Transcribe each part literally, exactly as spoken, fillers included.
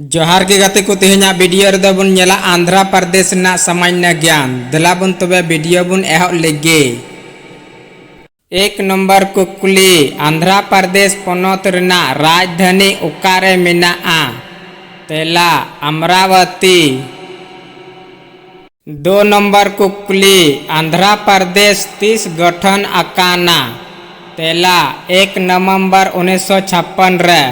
ᱡᱚᱦᱟᱨ ᱜᱮ ᱜᱟᱛᱮ ᱠᱚ, ᱛᱮᱦᱮᱧᱟᱜ ᱵᱷᱤᱰᱤᱭᱳ ᱨᱮᱫᱚ ᱵᱚᱱ ᱧᱮᱞᱟ ᱟᱱᱫᱷᱨᱟ ᱯᱨᱚᱫᱮᱥ ᱨᱮᱱᱟᱜ ᱥᱟᱢᱟᱱᱱᱚ ᱜᱮᱭᱟᱱ᱾ ᱫᱮᱞᱟ ᱵᱚᱱ ᱛᱚᱵᱮ ᱵᱷᱤᱰᱤᱭᱳ ᱵᱚᱱ ᱮᱦᱚᱵ ᱞᱮᱜᱮ᱾ ᱮᱠ ᱱᱚᱢᱵᱚᱨ ᱠᱩᱠᱞᱤ, ᱟᱱᱫᱷᱨᱟ ᱯᱨᱚᱫᱮᱥ ᱯᱚᱱᱚᱛ ᱨᱮᱱᱟᱜ ᱨᱟᱡᱽᱫᱷᱟᱱᱤ ᱚᱠᱟᱨᱮ ᱢᱮᱱᱟᱜᱼᱟ? ᱛᱮᱞᱟ, ᱟᱢᱨᱟᱵᱚᱛᱤ᱾ ᱫᱩ ᱱᱚᱢᱵᱚᱨ ᱠᱩᱠᱞᱤ, ᱟᱱᱫᱷᱨᱟ ᱯᱨᱚᱫᱮᱥ ᱛᱤᱥ ᱜᱚᱴᱷᱚᱱ ᱟᱠᱟᱱᱟ? ᱛᱮᱞᱟ, ᱮᱠ ᱱᱚᱵᱷᱮᱢᱵᱚᱨ ᱩᱱᱤᱥᱥᱚ ᱪᱷᱟᱯᱯᱟᱱ ᱨᱮ᱾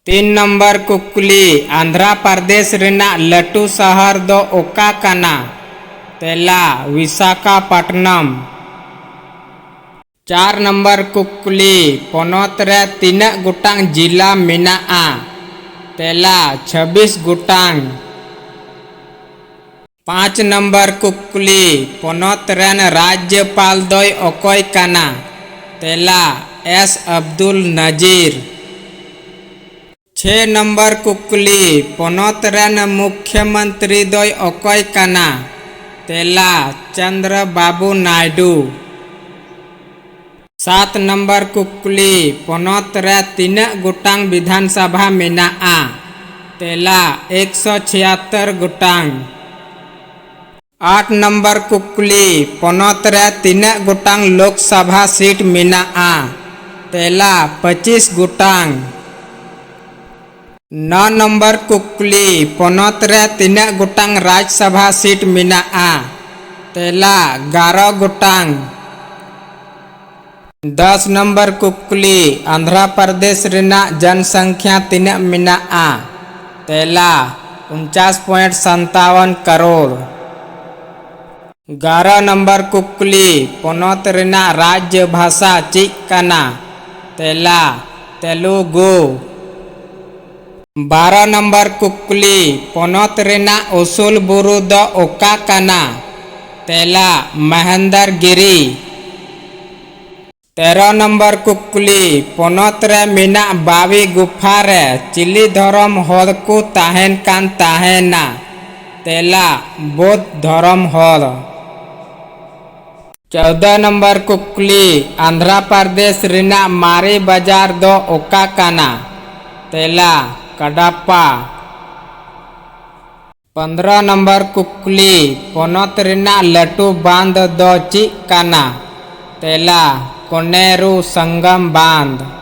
ᱛᱤᱱ ᱱᱚᱢᱵᱚᱨ ᱠᱩᱠᱞᱤ, ᱟᱱᱫᱷᱨᱟ ᱯᱨᱚᱫᱮᱥ ᱨᱮᱱᱟᱜ ᱞᱟᱹᱴᱩ ᱥᱟᱦᱟᱨ ᱫᱚ ᱚᱠᱟ ᱠᱟᱱᱟ? ᱛᱮᱞᱟ, ᱵᱤᱥᱟᱠᱷᱟᱯᱟᱴᱱᱟᱢ᱾ ᱪᱟᱨ ᱱᱚᱢᱵᱚᱨ ᱠᱩᱠᱞᱤ, ᱯᱚᱱᱚᱛ ᱨᱮ ᱛᱤᱱᱟᱹᱜ ᱜᱚᱴᱟᱝ ᱡᱤᱞᱟ ᱢᱮᱱᱟᱜᱼᱟ? ᱛᱮᱞᱟ, ᱪᱷᱟᱵᱵᱤᱥ ᱜᱚᱴᱟᱝ᱾ ᱯᱟᱸᱪ ᱱᱚᱢᱵᱚᱨ ᱠᱩᱠᱞᱤ, ᱯᱚᱱᱚᱛ ᱨᱮᱱ ᱨᱟᱡᱽᱡᱚᱯᱟᱞ ᱫᱚᱭ ᱚᱠᱚᱭ ᱠᱟᱱᱟ? ᱛᱮᱞᱟ, ᱮᱥ ᱟᱵᱫᱩᱞ ᱱᱟᱡᱤᱨ᱾ ᱪᱷᱮ ᱱᱚᱢᱵᱚᱨ ᱠᱩᱠᱞᱤ, ᱯᱚᱱᱚᱛ ᱨᱮᱱ ᱢᱩᱠᱷᱭᱚᱢᱚᱱᱛᱨᱤ ᱫᱚᱭ ᱚᱠᱚᱭ ᱠᱟᱱᱟ? ᱛᱮᱞᱟ, ᱪᱚᱱᱫᱨᱚ ᱵᱟᱵᱩ ᱱᱟᱭᱰᱩ᱾ ᱥᱟᱛ ᱱᱚᱢᱵᱚᱨ ᱠᱩᱠᱞᱤ, ᱯᱚᱱᱚᱛ ᱨᱮ ᱛᱤᱱᱟᱹᱜ ᱜᱚᱴᱟᱝ ᱵᱤᱫᱷᱟᱱ ᱥᱚᱵᱷᱟ ᱢᱮᱱᱟᱜᱼᱟ? ᱛᱮᱞᱟ, ᱮᱠᱥᱚ ᱪᱷᱤᱭᱟᱛᱛᱚᱨ ᱜᱚᱴᱟᱝ᱾ ᱟᱴ ᱱᱚᱢᱵᱚᱨ ᱠᱩᱠᱞᱤ, ᱯᱚᱱᱚᱛ ᱨᱮ ᱛᱤᱱᱟᱹᱜ ᱜᱚᱴᱟᱝ ᱞᱳᱠᱥᱚᱵᱷᱟ ᱥᱤᱴ ᱢᱮᱱᱟᱜᱼᱟ? ᱛᱮᱞᱟ, ᱯᱚᱸᱪᱤᱥ ᱜᱚᱴᱟᱝ᱾ ᱱᱚ ᱱᱚᱢᱵᱚᱨ ᱠᱩᱠᱞᱤ, ᱯᱚᱱᱚᱛ ᱨᱮ ᱛᱤᱱᱟᱹᱜ ᱜᱚᱴᱟᱝ ᱨᱟᱡᱽᱥᱚᱵᱷᱟ ᱥᱤᱴ ᱢᱮᱱᱟᱜᱼᱟ? ᱛᱮᱞᱟ, ᱮᱜᱟᱨᱚ ᱜᱚᱴᱟᱝ᱾ ᱫᱚᱥ ᱱᱚᱢᱵᱚᱨ ᱠᱩᱠᱞᱤ, ᱟᱱᱫᱷᱨᱟ ᱯᱨᱚᱫᱮᱥ ᱨᱮᱱᱟᱜ ᱡᱚᱱᱥᱚᱝᱠᱷᱭᱟ ᱛᱤᱱᱟᱹᱜ ᱢᱮᱱᱟᱜᱼᱟ? ᱛᱮᱞᱟ, ᱩᱱᱪᱟᱥ ᱯᱚᱭᱮᱱᱴ ᱥᱟᱱᱛᱟᱣᱚᱱ ᱠᱟᱨᱳᱲ᱾ ᱮᱜᱟᱨᱚ ᱱᱚᱢᱵᱚᱨ ᱠᱩᱠᱞᱤ, ᱯᱚᱱᱚᱛ ᱨᱮᱱᱟᱜ ᱨᱟᱡᱽᱡᱚ ᱵᱷᱟᱥᱟ ᱪᱮᱫ ᱠᱟᱱᱟ? ᱛᱮᱞᱟ, ᱛᱮᱞᱩᱜᱩ᱾ ᱵᱟᱨᱚ ᱱᱚᱢᱵᱚᱨ ᱠᱩᱠᱞᱤ, ᱯᱚᱱᱚᱛ ᱨᱮᱱᱟᱜ ᱩᱥᱩᱞ ᱵᱩᱨᱩ ᱫᱚ ᱚᱠᱟ ᱠᱟᱱᱟ? ᱛᱮᱞᱟ, ᱢᱚᱦᱮᱱᱫᱚᱨᱜᱤᱨᱤ᱾ ᱛᱮᱨᱚ ᱱᱚᱢᱵᱚᱨ ᱠᱩᱠᱞᱤ, ᱯᱚᱱᱚᱛ ᱨᱮ ᱢᱮᱱᱟᱜ ᱵᱟᱣᱤ ᱜᱩᱯᱷᱟ ᱨᱮ ᱪᱤᱞᱤ ᱫᱷᱚᱨᱚᱢ ᱦᱚᱲ ᱠᱚ ᱛᱟᱦᱮᱱ ᱠᱟᱱ ᱛᱟᱦᱮᱱᱟ? ᱛᱮᱞᱟ, ᱵᱳᱫᱷ ᱫᱷᱚᱨᱚᱢ ᱦᱚᱲ᱾ ᱪᱳᱫᱫᱚ ᱱᱚᱢᱵᱚᱨ ᱠᱩᱠᱞᱤ, ᱟᱱᱫᱷᱨᱟ ᱯᱨᱚᱫᱮᱥ ᱨᱮᱱᱟᱜ ᱢᱟᱨᱮ ᱵᱟᱡᱟᱨ ᱫᱚ ᱚᱠᱟ ᱠᱟᱱᱟ? ᱛᱮᱞᱟ, ᱠᱟᱰᱟᱯᱟ᱾ ᱯᱚᱱᱫᱽᱨᱚ ᱱᱚᱢᱵᱚᱨ ᱠᱩᱠᱞᱤ, ᱯᱚᱱᱚᱛ ᱨᱮᱱᱟᱜ ᱞᱟᱹᱴᱩ ᱵᱟᱸᱫᱷ ᱫᱚ ᱪᱮᱫ ᱠᱟᱱᱟ? ᱛᱮᱞᱟ, ᱠᱚᱱᱮᱨᱩ ᱥᱚᱝᱜᱚᱢ ᱵᱟᱸᱫᱷ᱾